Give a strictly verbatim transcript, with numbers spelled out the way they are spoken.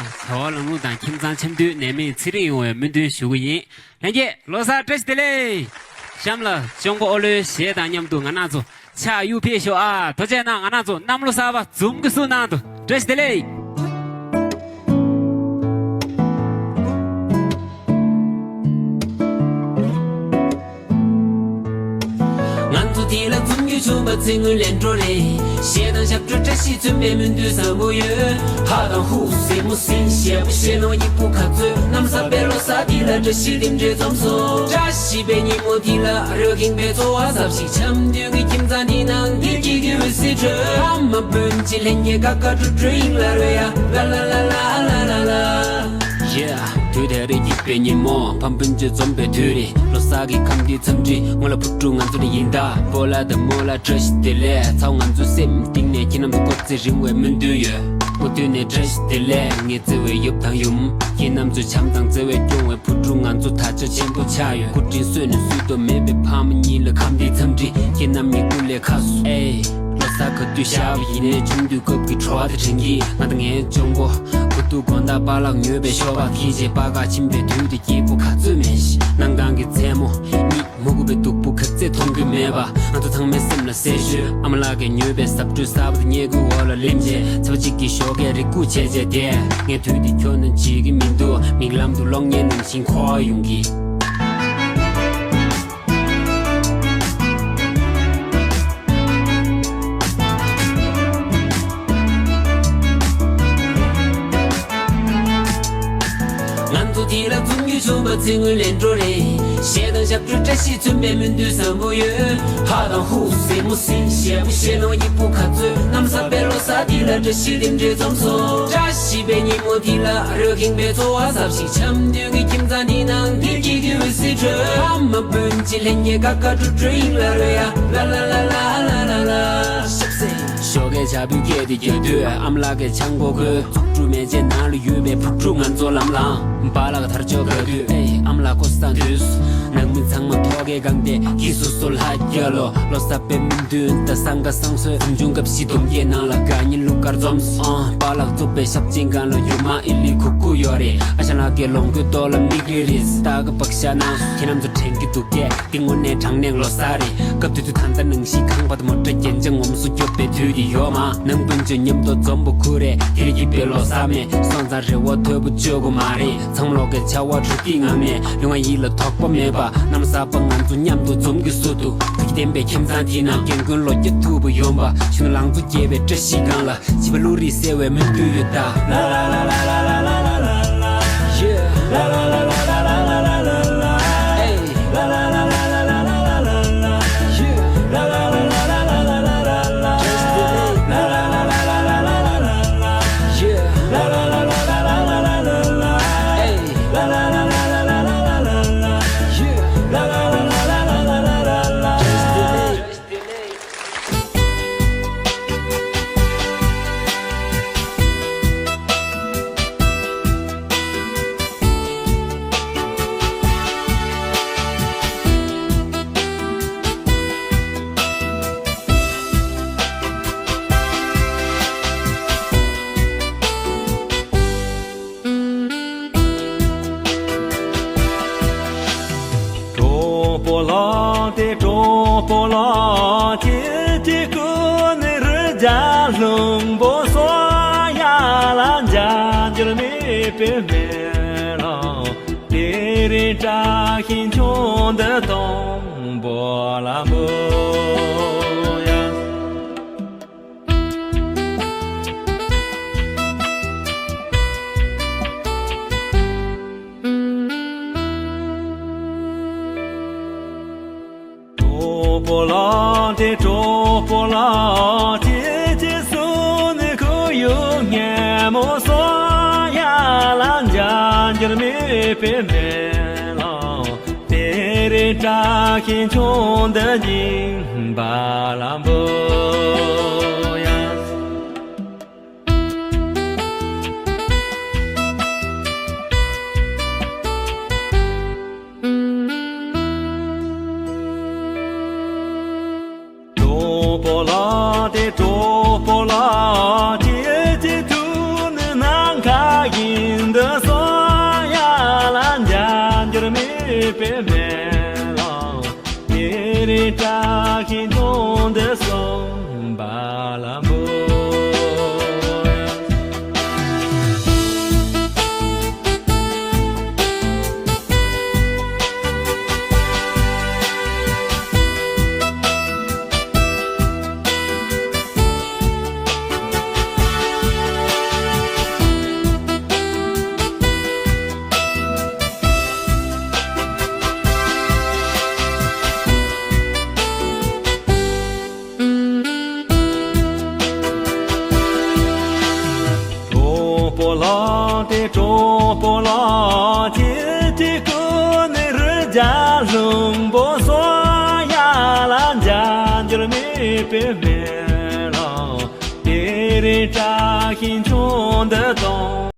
བྱ་བ་ལམ་ལྷོང་དང་ཁྱིམ་ཚང་འཆམ་མཐུན་ནད་མེད་ཚེ་རིང་ཡོང་བའི་སྨོན་འདུན་ཞུ་གི་ཡིན། ལྷན་རྒྱས་ལོ་གསར་བཀྲ་ཤིས་བདེ་ལེགས། གཤམ་ལ་གཅུང་པོ་ཨོ་ལོའི་གཞས་དང་མཉམ་དུ་ང་རང་ཚོ་ཕྱག་གཡུག་ཕེབས་ཤོག་ཨ། ཐུགས་རྗེ་གནང་། ང་རང་ཚོ་གནམ་ལོ་གསར་པ་འཛོམས་ཀྱི་བསུ་གནང་དུ། བཀྲ་ཤིས་བདེ་ལེགས། ང་ཚོ་འདི་ལ་འཛོམས་རྒྱུ་བྱུང་བ་ཚེ་སྔོན་ལས་འགྲོ་རེད། གཞས་དང་ཞབས་བྲོ་བཀྲ་ཤིས་མཚོན་པའི་སྨོན་འདུན་བཟང་པོ་ཡོད། ཧ་དང་ཧུ་སེ་མོ་སེ་གཞས་པོ་གཞས་ནོར་ཡིག་པོ་ག་ཚོད། གནམ་ས་པའི་ལོ་གསར་འདི་ལ་བཀྲ་ཤིས་རིམ་གྲོ་འཛོམས་སོ། བཀྲ་ཤིས་པའི་ཉིན་མོ་འདི་ལ་རོལ་ཁེངས་པའི་ཚོར་བ་ཟབ་ཞིག་འཆམ་མཐུན་གྱི་ཁྱིམ་ཚང་འདི་ནང་འདི་སྐྱིད་སྐྱིད་འོད་ཟེར་འཕྲོས། ཨ་མ་སྤུན་མཆེད་ལྷན་རྒྱས་ཀ་ཀ་ཀྲུ་ཀྲུ་ཡིན་ལ་རོལ་ཡ། ལ་ལ་ལ་ལ། Yeah དུས་དེ་རིང་སྐྱིད་པའི་ཉིན་མོ། ཕ་སྤུན་མཆེད་འཛོམས་པའི་དུས་རེད། ལོ་གསར་གྱི་ཁམས་འདིའི་འཚམས་འདྲི་སྔོན་ལ་བུ་ཕྲུག་ང་ཚོ་ནི་ཡིན་ད། སྤོ་ལགས་དང་རྨོ་ལགས་བཀྲ་ཤིས་བདེ་ལེགས། ཚའོ་ང་ཚོའི་སེམས་གཏིང་ནས་ཁྱེད་རྣམ་ཚོ་སྐུ་ཚེ་རིང་བའི་སྨོན་འདུན་ཡོད། སྐུ་མདུན་ནས་བཀྲ་ཤིས་བདེ་ལེགས། ངའི་བརྩེ་བའི་ཡབ་དང་ཡུམ། ཁྱེད་རྣམ་ཚོའི་བྱམས་དང་བརྩེ་བས་སྐྱོང་བའི་བུ་ཕྲུག་ང་ཚོ་ད་ཆ་ཆེན་པོ་ཆགས་ཡོད། སྐུ་དྲིན་གསོས་ནས་བསུ་དོ་མེད་པའི་ཕ་མ་གཉིས་ལ་ཁམས་འདིའི་འཚམས་འདྲི། ཁྱེད་རྣམ་གཉིས་སྐུ་ལས་ཁ་གསོ། ཨེ། ལོ་གསར་ག་དུས་ཤར་བ་ཡིན་ནའི་ཆུང་དུས་སྐབས་ཀྱི་བྲོ་བ་དེ་དྲན་གྱིས། ང་དང་ངའི་གཅུང་པོ་གུ་དུ་དགོང་དག་པཱ་ལགས་ཉོས་པའི་ཤོ་སྦག་གིས་བྱས། པར་ཁ་ཕྱིན་པའི་དུས་དེ་སྐྱིད་པོ་ག་ཚོད་མེད་ཤི། གནམ་གང་གི་མཚན་མོ་གཉིད་མ་ཁུག་པའི་སྡུག་པོ་ག་ཚད་མཐོང་གི་མེད་པ། ང་ཚོ་ཚང་མའི་སེམས་ལ་གསལ་ཤོས། ཨ་མ་ལགས་ཀྱིས་ཉོས་པའི་ཟབ་བྲོའི་གསར་པ་དེ་སྨྱུ་གུའི་འོག་ལ་ལིམ་བྱས། ཚ་བ་གཅིག་གིས་ཞོགས་ཀས་རེ་སྒུག་བྱས་བྱས་བསྡད། ངས་དུས་དེ་ཁྱོན་ནས་བརྗེད་ཀྱི་མི་འདུག་མིག་ལམ་དུ་གློག་བརྙན་ནང་བཞིན་འཁོར་ཡོང་གི། ང་ཚོ་འདི་ལ་འཛོམས་རྒྱུ་བྱུང་བ་ཚེ་སྔོན་ལས་འགྲོ་རེད། གཞས་དང་ཞབས་བྲོ་བཀྲ་ཤིས་མཚོན་པའི་སྨོན་འདུན་བཟང་པོ་ཡོད། ཧ་དང་ཧུ་སེ་མོ་སེ་གཞས་པོ་གཞས་ནོར་ཡིག་པོ་ག་ཚོད། གནམ་ས་པའི་ལོ་གསར་འདི་ལ་བཀྲ་ཤིས་རིམ་གྲོ་འཛོམས་སོ། བཀྲ་ཤིས་པའི་ཉིན་མོ་འདི་ལ་རོལ་ཁེངས་པའི་ཚོར་བ་ཟབ་ཞིག་འཆམ་མཐུན་གྱི་ཁྱིམ་ཚང་འདི་ནང་འདི་སྐྱིད་སྐྱིད་འོད་ཟེར་འཕྲོས། ཨ་མ་སྤུན་མཆེད་ལྷན་རྒྱས་ཀ་ཀ་ཀྲུ་ཀྲུ་ཡིན་ལ་རོལ་ཡ། ལ་ལ་ལ། ཞོགས་ཀས་བྱ་སྤུས་སྐད་དེ་རྒྱག་དུས་ཨ་མ་ལགས་ཀྱིས་ཆང་སྒོ་ཁོལ། ཚོགས་དྲུག་མན་ཆད་ནང་ལ་ཡོད་པའི་བུ་ཕྲུག་ང་ཚོ་ལམ་ལངས། པཱ་ལགས་དར་ལྕོག་ག་དུས་ཨེ་ཨ་མ་ལགས་ཁོ་སང་དུས། ནང་མི་ཚང་མ་ཐོག་ཁའི་སྒང་སྟེང་གིས་སོ་སོ་ལྷ་རྒྱལ་ལོ། ལོ་གསར་པའི་སྨོན་འདུན་དང་སང་ག་སང་སོའི་འཛོམས་བྱུང་སྐབས་ཤིག་སྡོམ་སྐྱེས་ནང་ལ་དགའ་ཉེ་ལུག་དཀར་འཛོམས་སོང་། པཱ་ལགས་བཙུགས་པའི་ཞབས་ཆེན་སྒང་ལ་ཡུ་མ་ཨི་ལི་ཁུ་ཁུ་ཡོད་རེད། ཨ་ཞང་ལགས་ཀྱི་ལོངས་སྐུའི་ཏོག་ལ་མིག་རིལ་རིལ་སྟག་གི་བག་ཤ་ནང་ཁྱེད་རྣམ་ཚོ་དྲན་གྱི་འདུག་གས། འདི་དངོས་གནས་དྲང་གནས་ལོ་གསར་རེད། སྐབས་དེ་དུས་ད་ལྟ་ནང་བཞིན་གངས་བར་དུ་མོ་ཊ་རྒྱན་ཆ་ངོམ་སོ་རྒྱོབ་པའི་དུས་དེ་ཡོད་མ། ནང་སྤུན་མཆེད་མཉམ་དུ་འཛོམས་པོ་ཁུ་རེད། དེ་རིང་སྐྱིད་པའི་ལོ་གསར་མེད། སོང་ཙང་རེ་བ་མཐོ་པོ་བཅོལ་དགོས་མ་རེད། ཚང་མ་ལོག་གི་བྱ་བ་གྲུ་ཏི་ངང་ནས་ཡོང་བ་ཡིད་ལ་དོགས་པ་མེད་པ། གནམ་ས་པ་ང་ཚོ་མཉམ་དུ་འཛོམས་ཀྱི་བསུ་དུ་ཐུགས་ཀྱི་བསྟན་པའི་ཁྱིམ་ཚང་དེའི་ནང་རྒན་རྒོན་ལོ་བརྒྱ་ཐུབ་པ་ཡོང་བ། ཆུ་ནང་ལང་ཚོ་རྒྱས་པའི་བཀྲ་ཤིས་སྒང་ལ་བྱིས་པ་བློ་རིག་གསལ་བའི་སྨོན་འདུན་ཡོད་ད། ལ་ལ་ལ་ལ། གྲོགས་པོ་ལགས་ཏེ་གྲོགས་པོ་ལགས། ཁྱེད་ཀྱི་སྐུ་ནི་རི་རྒྱལ་ལྷུན་པོ་སོགས་ཡ་ལ་འཇའ་འགྱུར་མེད་པའི་མེ་ལོང་། དེ་རིང་བཀྲ་ཤིས་ཆུ་འདི་དང་པོ་ལ་འབུལ་ཡ། གྲོགས་པོ་ལགས་ཏེ་གྲོགས་པོ་ལགས། ཁྱེད་ཀྱི་གསུང་ནི་ཁོར་ཡུག་སྙན་མོ་སོགས་ཡ་ལ་འཇའ་འགྱུར་མེད་པའི་མེ་ལོང་། དེ་རིང་བཀྲ་ཤིས་ཆུ་འདི་སྙིང་པ་ལ་འབུལ་ཡ། གྲོགས་པོ་ལགས་ཏེ་གྲོགས་པོ་ལགས། ཁྱེད་ཀྱི་ཐུགས་ནི་ནམ་མཁའ་ཡི། པའི་མེ་ལོང་། དེ་རིང་བཀྲ་ཤིས་འབྱུང་འདི་གསུངས་པ་ལ་འབུལ། གྲོགས་པོ་ལགས་ཏེ་གྲོགས་པོ་ལགས། ཁྱེད་ཀྱི་སྐུ་ནི་རི་རྒྱལ་ལྷུན་པོ་སོགས། ཡ་ལ་འཇའ་འགྱུར་མེད་པའི་མེ་ལོང་། དེ་རིང་བཀྲ་ཤིས་འབྱུང་འདི་དང་